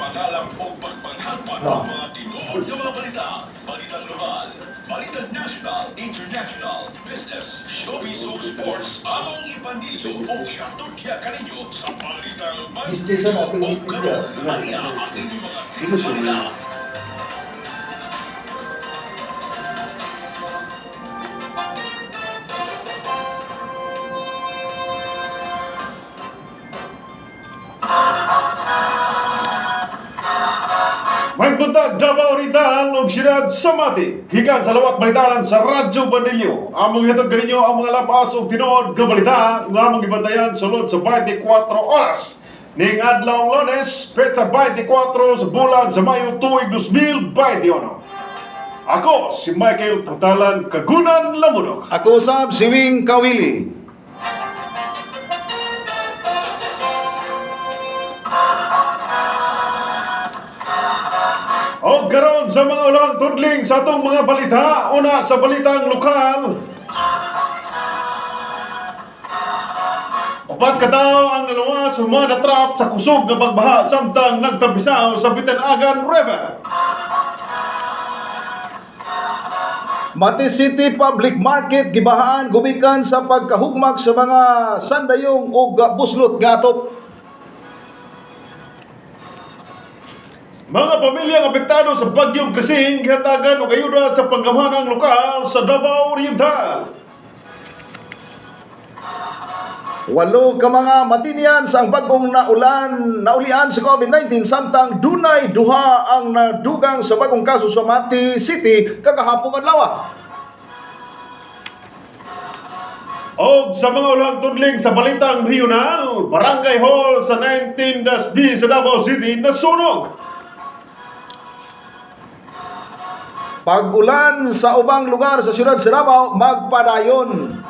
Pagpangalap o pagpanghalpan No. ng mga tinuod nga mga balita. Balitang lokal, balitang national, international, business, showbiz o sports. Among ipandilyo o ihatod diha kaninyo sa Balitang Business na, Bandilyo. O business na. karon, aniya ang inyong mga Di mo siya balita. May buntag, Davao Oriental ug siyudad sa Mati. Gikan sa lawak balitanan sa Radyo Bandilyo. Among hatod kaninyo ang mga labas ug tinuod nga balita nga among gibantayan sulod sa 24 oras. Ning adlaw Lunes, petsa 24 sa bulan sa Mayo tuig 2021. Ako si Michael Putalan Kagunan Lamunok. Ako usab si Wing Kawili. O karon sa mga ulawang tudling sa atong mga balita, una sa balitang lokal. Upat ka tawo ang naluwas human natrap sa kusog nga pagbaha samtang nagtampisaw sa Bitanagan River. Mati City Public Market gibahaan gumikan sa pagkahugmak sa mga sandayong ug buslot nga atop. Mga pamilyang apektado sa bagyong Kasing gihatagan og ayuda sa panggamhanang lokal sa Davao Oriental. 8 ka mga Matinians ang bagong naulian sa COVID-19 samtang dunay 2 ang nadugang sa bagong kaso sa Mati City kagahapon adlaw. Og sa mga ulang tudling sa balitang regional, Barangay Hall sa 19-B sa Davao City nasunog. Pag-ulan sa ubang lugar sa siyudad sa Davao magpadayon.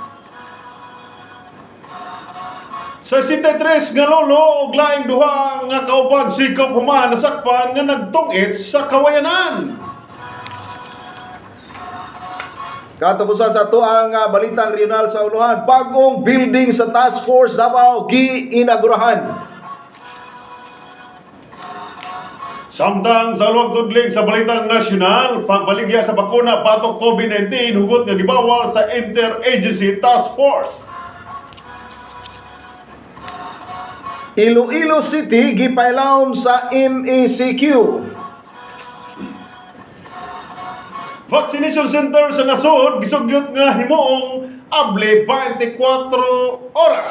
Sa 63 nga lolo og laing duha nga kauban sikop human nasakpan nga nagtungit sa kawayanan. Katapusan sa atuang balitang regional sa uluhan, bagong building sa Task Force Davao giinagurahan. Samtang sa luwag tudling sa balitang nasyonal, pagbaligya sa bakuna batok COVID-19 hugot nga gibawal sa Interagency Task Force. Iloilo City gipailawom sa MECQ. Vaccination Center sa nasod gisugyot nga himuong able 24 oras.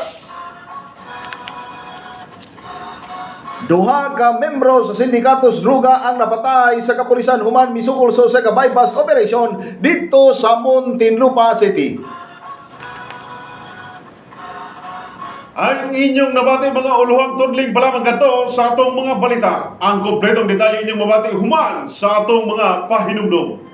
Duha ka membro sa sindikatos droga ang napatay sa kapulisan human misuol sa usa ka bypass operation didto sa Muntinlupa City. Ang inyong nabati mga uluhang tudling palamang kadto sa atong mga balita. Ang kompletong detalye inyong mabati human sa atong mga pahinumdum.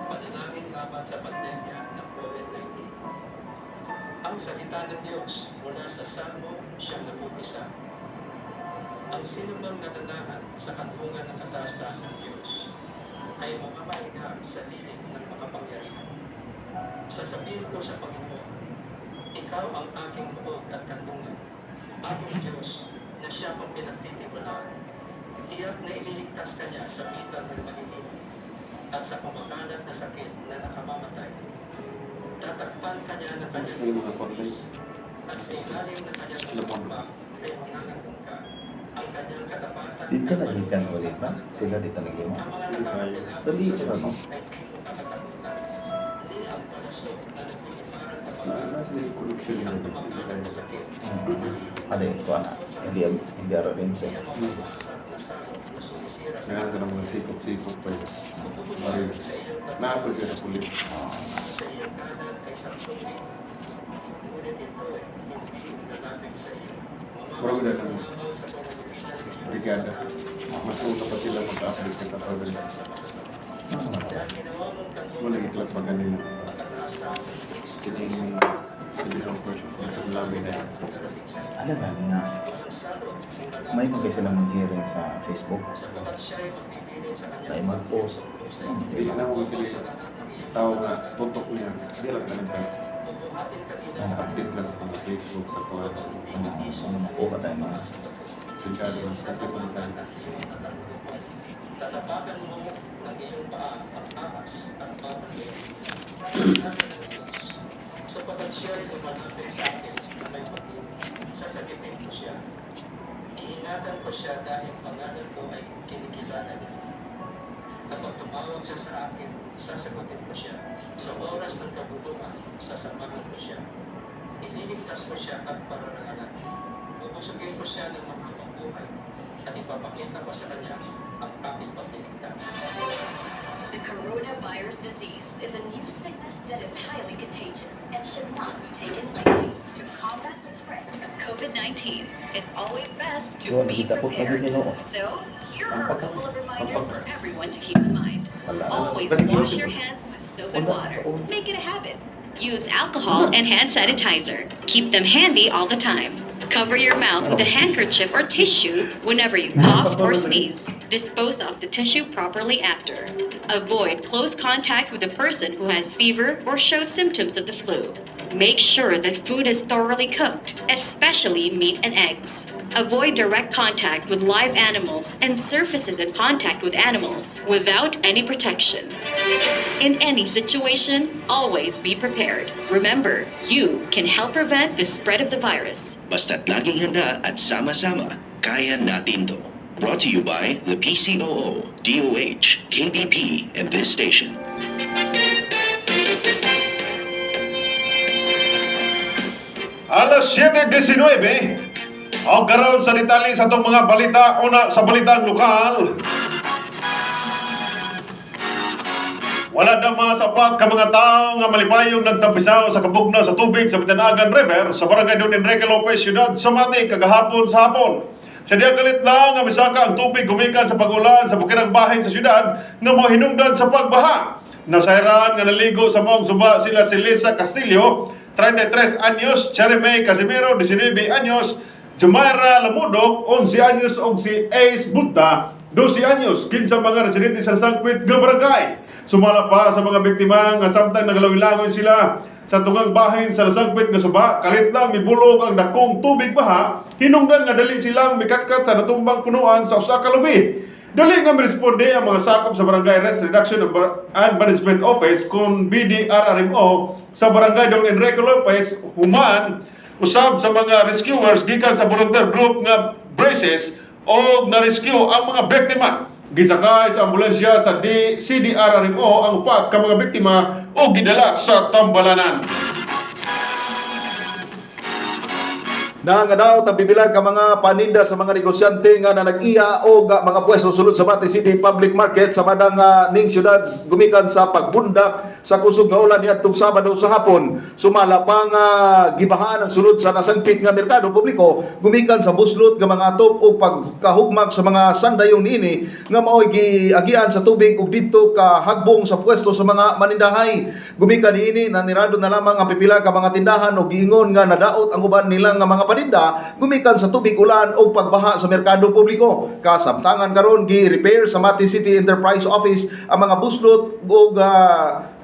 Panalangin laban sa pandemya ng COVID-19. Ang salita ng Diyos mula sa Salmo 91. Ang sinumang nananahan sa kanlungan ng kataas-taasang Diyos ay mamamahinga sa lilim ng makapangyarihan. Sasabihin ko sa Panginoon, Ikaw ang aking hubog at kanlungan, aking Diyos na siya kong pinagtitiwalaan. Tiyak na ililigtas ka niya sa bitag ng malilim at sa kumakalat na sakit na nakamamatay. Tatakpan ka niya ng Mas kanyang may mga kulis at sa ilalim ng kanyang Sila mga mukha ay mangangakong ka. Ang kanyang katapatan Dito ay na gikan maluwag ulit at ba? mananalo. Sila dito lagi mo. Ang mga nakakilala Dali sa siya, no? Diyos ay di mo kakatakutan. Ni ang palaso na nagliliparan kapag Mas may connection ang kumakalat na sakit. Ano yun ko ana? Hindi ara rin Ni siya. ang mawawasak na salot na sumisira sa Nangan ka ng mga sikop-sikop pa yun. Pupunihan sa iyong tapat. Naapol siya sa pulis. Sa iyong kanan ay 10,000. Ngunit ito ay hindi lalapit sa iyo. Murag na lang brigada. Mas una pa sila mag-update sa province. Wala giklakbagan nila. Kining city helpers itong labi na. Ano ba nga? May magay sila mag-hearing sa Facebook. May mag-post. Di na mo sila tao nga tutok niya. Di lang tanan sa update lang sa mga Facebook, sa kuwan, sa Ano, ano makuha tayo mga brigada sa katong tayo. Tatapakan mo ng iyong paa ang ahas at batang leon. Sinabi ng Diyos, sapagkat siya'y lumalapit sa akin na may pag-ibig, sasagipin ko siya. Iingatan ko siya dahil pangalan ko ay kinikilala niya. Kapag tumawag siya sa akin, sasagutin ko siya. Sa oras ng kaguluhan, sasamahan ko siya. Ililigtas ko siya at pararangalan. Bubusugin ko siya ng mahabang buhay at ipapakita ko sa kanya ang aking pagliligtas. The coronavirus disease is a new sickness that is highly contagious and should not be taken lightly. To combat the threat of COVID-19, it's always best to Yun, be nakita ko, prepared. sabi nila, oh. So, here are a couple of reminders for everyone to keep in mind. Wala. Always wash your hands with soap and water. Make it a habit. Use alcohol and hand sanitizer. Keep them handy all the time. Cover your mouth with a handkerchief or tissue whenever you cough or sneeze. Dispose of the tissue properly after. Avoid close contact with a person who has fever or shows symptoms of the flu. Make sure that food is thoroughly cooked, especially meat and eggs. Avoid direct contact with live animals and surfaces in contact with animals without any protection. In any situation, always be prepared. Remember, you can help prevent the spread of the virus. Basta't laging handa at sama-sama, kaya natin to. Brought to you by the PCOO, DOH, KBP, and this station. Alas 7:19. O karon sa detalye sa atong mga balita, una sa balitang lokal. Wala na mga sapat ka mga tao nga malipayong nagtampisaw sa kabugna sa tubig sa Bitanagan River sa barangay Don Enrique Lopez, Siyudad sa Mati kagahapon sa hapon. Sa diya galit lang nga misaka ang tubig gumikan sa pagulan sa bukirang bahin sa siyudad nga mohinungdan sa pagbaha. Nasayran nga naligo sa maong suba sila si Lisa Castillo, 33 anyos, Jeremy Casimiro, 19 anyos, Jumaira Lamudok, 11 anyos og si Ace Buddha, 12 anyos, kinsa mga residente sa sangpit nga barangay. Sumala pa sa mga biktima nga samtang nagalawin-langoy sila sa tungang bahin sa nasangpit nga suba, kalit lang mibulog ang dakong tubig baha, hinungdan nga dali silang mikatkat sa natumbang punuan sa usa ka lubi. Dali nga miresponde ang mga sakop sa Barangay Risk Reduction and Management Office kung BDRRMO sa Barangay Don Enrique Lopez human usab sa mga rescuers gikan sa volunteer group nga Braces og na-rescue ang mga biktima. Gisakay sa ambulansya sa CDRRMO ang upat ka mga biktima o gidala sa tambalanan. Nangadaw pipila ka mga paninda sa mga negosyante nga nanag-iya og mga pwesto sulod sa Mati City Public Market sa madang ning syudad gumikan sa pagbundak sa kusog nga ulan niadtong Sabado sa hapon. Sumala pa nga gibahaan ang sulod sa nasangpit nga merkado publiko gumikan sa buslot nga mga atop o pagkahugmak sa mga sandayong niini nga maoy giagian sa tubig ug didto kahagbong sa pwesto sa mga manindahay. Gumikan niini nanirado na lamang ang pipila ka mga tindahan og giingon nga nadaot ang uban nilang nga mga paninda gumikan sa tubig ulan o pagbaha sa merkado publiko. Kasabtangan karon gi-repair sa Mati City Enterprise Office ang mga buslot ug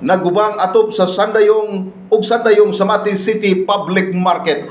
nagubang atop sa sandayong ug sandayong sa Mati City Public Market.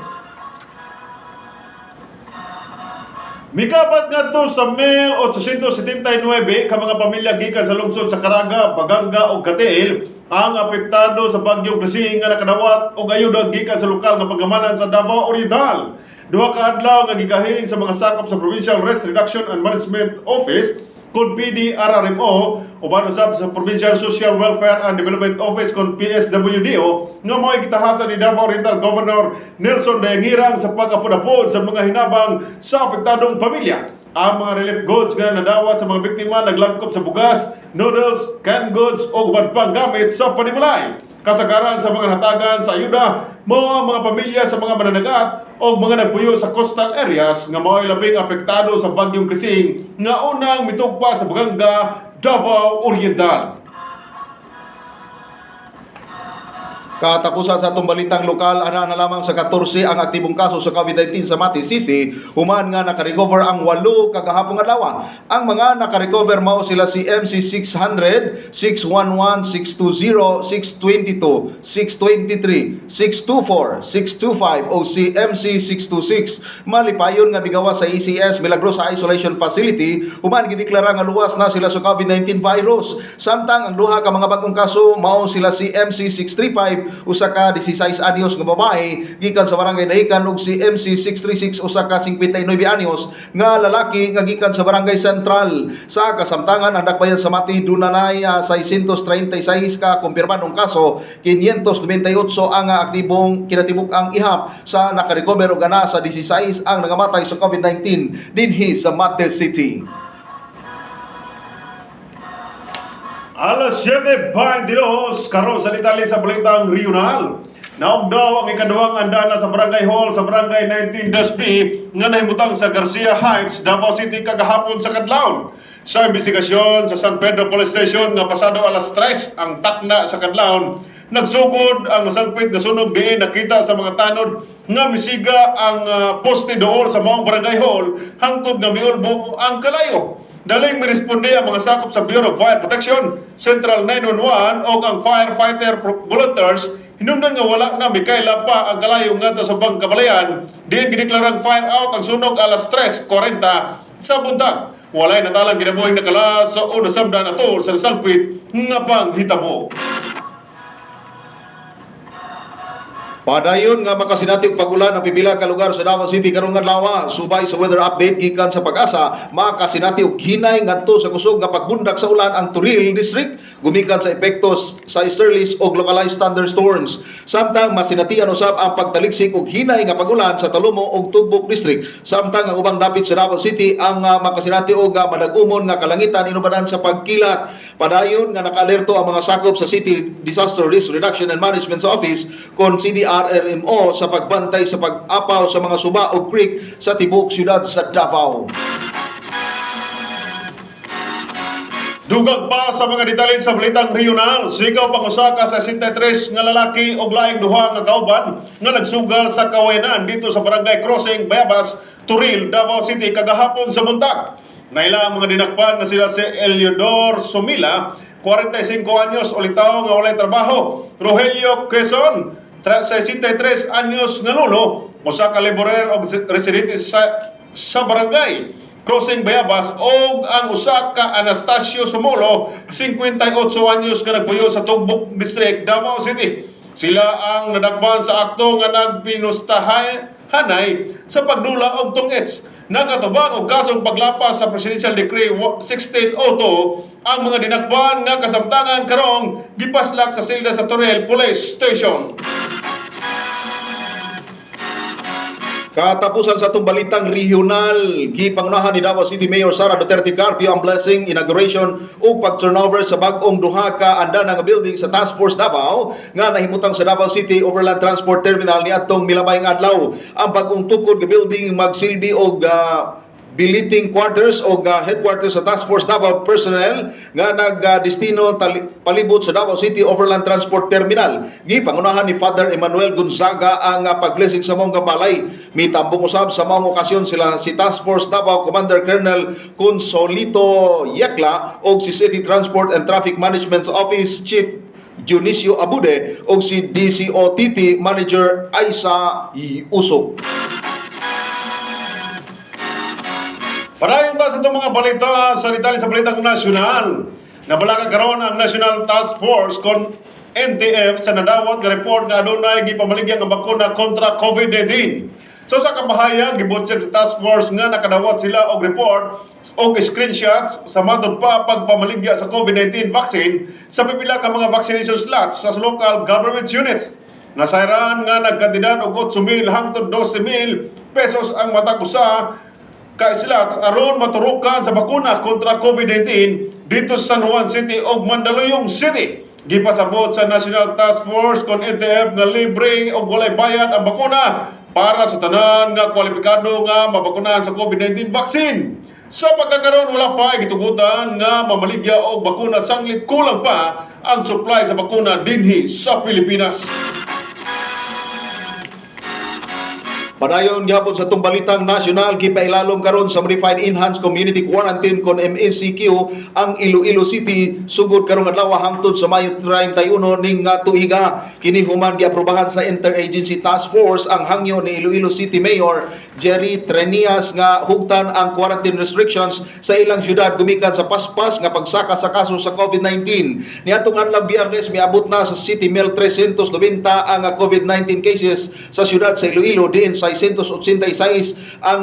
Mikabat ngadto sa 1,879 ka mga pamilya gikan sa lungsod sa Caraga, Baganga ug Cateel ang apektado sa bagyong Crising nga nakadawat og ayuda gikan sa lokal nga pagamanan sa Davao Oriental. Duha ka adlaw nga gigahin sa mga sakop sa Provincial Risk Reduction and Management Office kon PDRRMO uban usab sa Provincial Social Welfare and Development Office kon PSWDO nga mo'y gitahasan ni Davao Oriental Governor Nelson Dayanghirang sa pag-apod-apod sa mga hinabang sa apektadong pamilya. Ang mga relief goods nga nadawat sa mga biktima naglangkob sa bugas, noodles, canned goods o uban pang gamit sa panimulay. Kasagaran sa mga natagan sa ayuda Mao ang mga pamilya sa mga mananagat o mga nagpuyo sa coastal areas nga mao'y labing apektado sa bagyong Crising nga unang mitugpa sa Buganga, Davao Oriental. Katapusan sa atong balitang lokal, ana na lamang sa 14 ang aktibong kaso sa COVID-19 sa Mati City, human nga nakarecover ang 8 kagahapong adlaw. Ang mga nakarecover mao sila si MC 600, 611, 620, 622, 623, 624, 625 o si MC 626. Malipayon nga migawas sa ACS Milagrosa Isolation Facility, human gideklara nga luwas na sila sa COVID-19 virus. Samtang ang duha ka mga bagong kaso mao sila si MC 635, usa ka 16 anyos nga babae gikan sa barangay Dahican, ug si MC 636, usa ka 59 anyos nga lalaki nga gikan sa barangay Central. Sa kasamtangan, ang dakbayan sa Mati dunay 636 ka kumpirmadong kaso, 598 ang aktibong kinatibuk ang ihap sa nakarecover ug ana sa 16 ang nangamatay sa COVID-19 dinhi sa Mati City. Alas 7:22 karon sa detalye sa balitang regional. Naog daw ang ikaduhang andana sa Barangay Hall sa Barangay 19-B nga nahimutang sa Garcia Heights, Davao City kagahapon sa kadlawon. Sa investigasyon sa San Pedro Police Station nga pasado alas 3 ang takna sa kadlawon, nagsugod ang nasangpit nga sunog diin nakita sa mga tanod nga misiga ang poste dool sa maong Barangay Hall hangtod nga miulbo ang kalayo. Daling miresponde ang mga sakop sa Bureau of Fire Protection, Central 911 o ang firefighter volunteers. Hinungdan nga wala na mikaila pa ang kalayo ngadto sa Bangkabalayan. Diin gideklarang fire out ang sunog alas 3:40 sa buntag. Walay natalang kinabuhing nakala sa una samdan atol sa nasangpit nga panghitabo. Padayon nga makasinati og pag-ulan ang pipila ka lugar sa Davao City karong adlaw. Subay sa weather update gikan sa Pag-asa, makasinati og hinay ngadto sa kusog nga pagbundak sa ulan ang Toril District gumikan sa epekto sa easterlies og localized thunderstorms. Samtang masinatian usab ang pagtaliksik og hinay nga pag-ulan sa Talomo ug Tugbok District. Samtang ang ubang dapit sa Davao City ang makasinati og madag-umon nga kalangitan inubanan sa pagkilat. Padayon nga nakaalerto ang mga sakop sa City Disaster Risk Reduction and Management Office kon CDRRMO sa pagbantay sa pag-apaw sa mga suba o creek sa tibuok siyudad sa Davao. Dugag pa sa mga detalye sa balitang regional, sigaw pang-usaka sa 63 nga lalaki og laing duha nga kauban nga nagsugal sa kawayanan dito sa Barangay Crossing, Bayabas, Toril, Davao City kagahapon sa buntag. Naila ang mga dinakpan nga sila si Eliodor Sumila, 45 anyos, ulitaw nga walay trabaho, Rogelio Quezon, 63 anyos nga nulo, usa ka laborer og residente sa barangay Crossing Bayabas, og ang usa ka Anastasio Sumolo, 58 anyos nga nagpuyo sa Tugbok District, Davao City. Sila ang nadakpan sa akto nga nagpinustahanay sa pagdula og tungits. Nakatubang og kasong paglapas sa Presidential Decree 1602 ang mga dinakpan nga kasamtangan karong gipaslak sa silda sa Toril Police Station. Katapusan sa atong balitang regional, gipangunahan ni Davao City Mayor Sara Duterte Carpio ang blessing, inauguration ug pag-turnover sa bag-ong duha ka andana nga building sa Task Force Davao nga nahimutang sa Davao City Overland Transport Terminal niadtong milabayng adlaw. Ang bag-ong tukod nga building magsilbi og billeting quarters o headquarters sa Task Force Davao personnel nga nagdestino palibot sa Davao City Overland Transport Terminal. Gipangunahan ni Father Emmanuel Gonzaga ang pag-blessing sa maong balay. Mitambong usab sa maong okasyon sila si Task Force Davao Commander Colonel Consolito Yekla og si City Transport and Traffic Management Office Chief Dionisio Abude og si DCOTT Manager Aisa Usok. Padayon ta sa itong mga balita sa detalye sa balitang nasyonal. Nabalaka karon ang National Task Force kon NTF sa nadawat nga report nga adunay gipamaligya nga bakuna kontra COVID-19. So sa kabahayag, gibutyag sa task force nga nakadawat sila og report og screenshots sa matod pa pagpamaligya sa COVID-19 vaccine sa pipila ka mga vaccination slots sa local government units. Nasayran nga nagkantidad og 8,000 hangtod 12,000 pesos ang matag usa ka slots aron maturukan sa bakuna kontra COVID-19 dito sa San Juan City ug Mandaluyong City. Gipasabot sa National Task Force kon NTF nga libre og walay bayad ang bakuna para sa tanan nga kwalipikado nga mabakunahan sa COVID-19 vaccine. Sa pagkakaroon, wala pa gitugutan nga mamaligya og bakuna sanglit kulang pa ang supply sa bakuna dinhi sa Pilipinas. Padayon gihapon sa atong balitang nasyonal, gipailalom karon sa Modified Enhanced Community Quarantine kon MECQ ang Iloilo City sugod karong adlaw hangtod sa Mayo 31 ning nga tuiga. Kini human giaprobahan sa Interagency Task Force ang hangyo ni Iloilo City Mayor Jerry Trenias nga hugtan ang quarantine restrictions sa ilang syudad gumikan sa paspas nga pagsaka sa kaso sa COVID-19. Niadtong adlaw Biyernes, miabot na sa 7,390 ang COVID-19 cases sa syudad sa Iloilo, diin 686 ang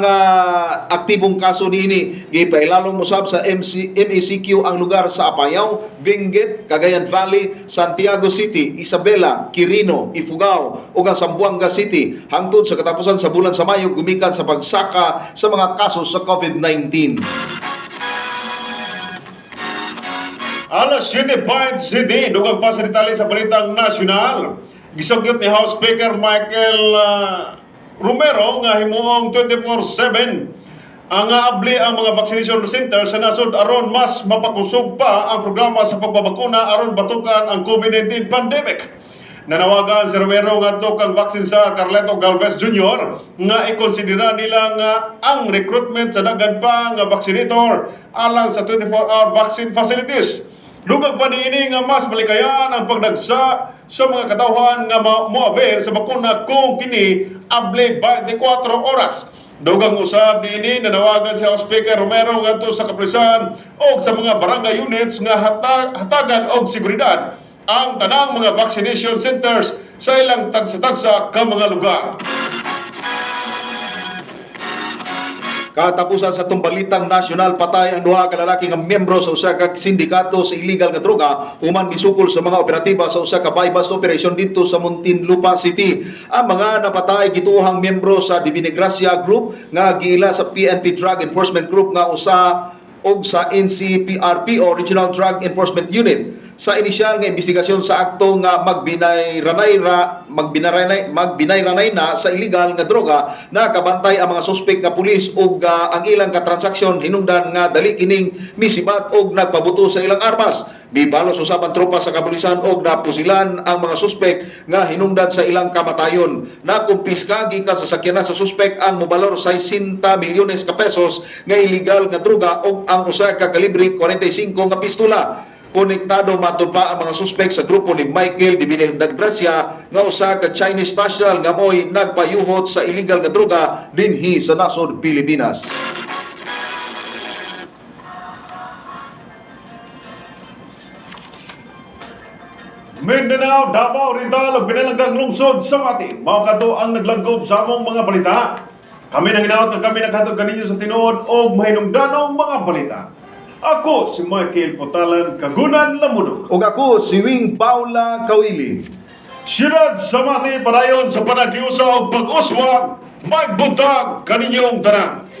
aktibong kaso niini. Gipailalom usab sa MECQ ang lugar sa Apayao, Benguet, Cagayan Valley, Santiago City, Isabela, Quirino, Ifugao ug ang Zamboanga City hangtod sa katapusan sa bulan sa Mayo gumikan sa pagsaka sa mga kaso sa COVID-19. Alas 7:07, dugang pa sa detalye sa balitang nasyonal. Gisugyot ni House Speaker Michael Romero nga himuong 24/7 ang abli ang mga vaccination center sa nasod aron mas mapakusog pa ang programa sa pagbabakuna aron batukan ang COVID-19 pandemic. Nanawagan si Romero ngadto kang vaccine sa Carleto Galvez Jr. nga ikonsidera nila nga ang recruitment sa daghan pa nga vaccinator alang sa 24-hour vaccine facilities. Lugag pa niini nga mas malikayan ang pagdagsa sa mga katawhan nga moavel sa bakuna kung kini abli 24 oras. Dugang usab niini, nanawagan si House Speaker Romero ngadto sa kapulisan og sa mga barangay units nga hatagan og seguridad ang tanang mga vaccination centers sa ilang tagsa-tagsa ka mga lugar. Katapusan sa atong balitang nasyonal, patay ang duha ka lalaki nga miyembro sa usa ka sindikato sa illegal nga droga human misukol sa mga operatiba sa usa ka buy-bust operation didto sa Muntinlupa City. Ang mga napatay gituohang miyembro sa Divinagracia Group nga giila sa PNP Drug Enforcement Group nga usa og sa NCPRP o Regional Drug Enforcement Unit. Sa inisyal nga investigasyon sa akto nga magbinayranay na sa illegal nga droga, nakabantay ang mga suspek nga pulis ug ang ilang katransaksyon hinungdan nga dali kining misibat og nagpabuto sa ilang armas. Mibalos usab ang tropa sa kapulisan og napusilan ang mga suspek nga hinungdan sa ilang kamatayon. Nakumpiska gikan sa sakyanan sa suspek ang mobalor 60 milyones ka pesos nga illegal nga droga ug ang usa ka kalibre 45 nga pistola. Konektado matud pa ang mga suspek sa grupo ni Michael Divinagracia nga usa ka Chinese national nga mo'y nagpayuhot sa illegal nga droga dinhi sa nasod Pilipinas. Mindanao, Davao Oriental ug binalanggang lungsod sa Mati. Mao kadto ang naglangkob sa among mga balita. Kami nang hinaot nga kami naghatod kaninyo sa tinuod og mahinungdanong mga balita. Ako si Michael Potalan, Kagunan Lamuno. Ug ako si Wing Paula Kawili. Siyudad sa Mati, padayon sa panagiusa og pag-uswag, magbutag kaninyong tanan.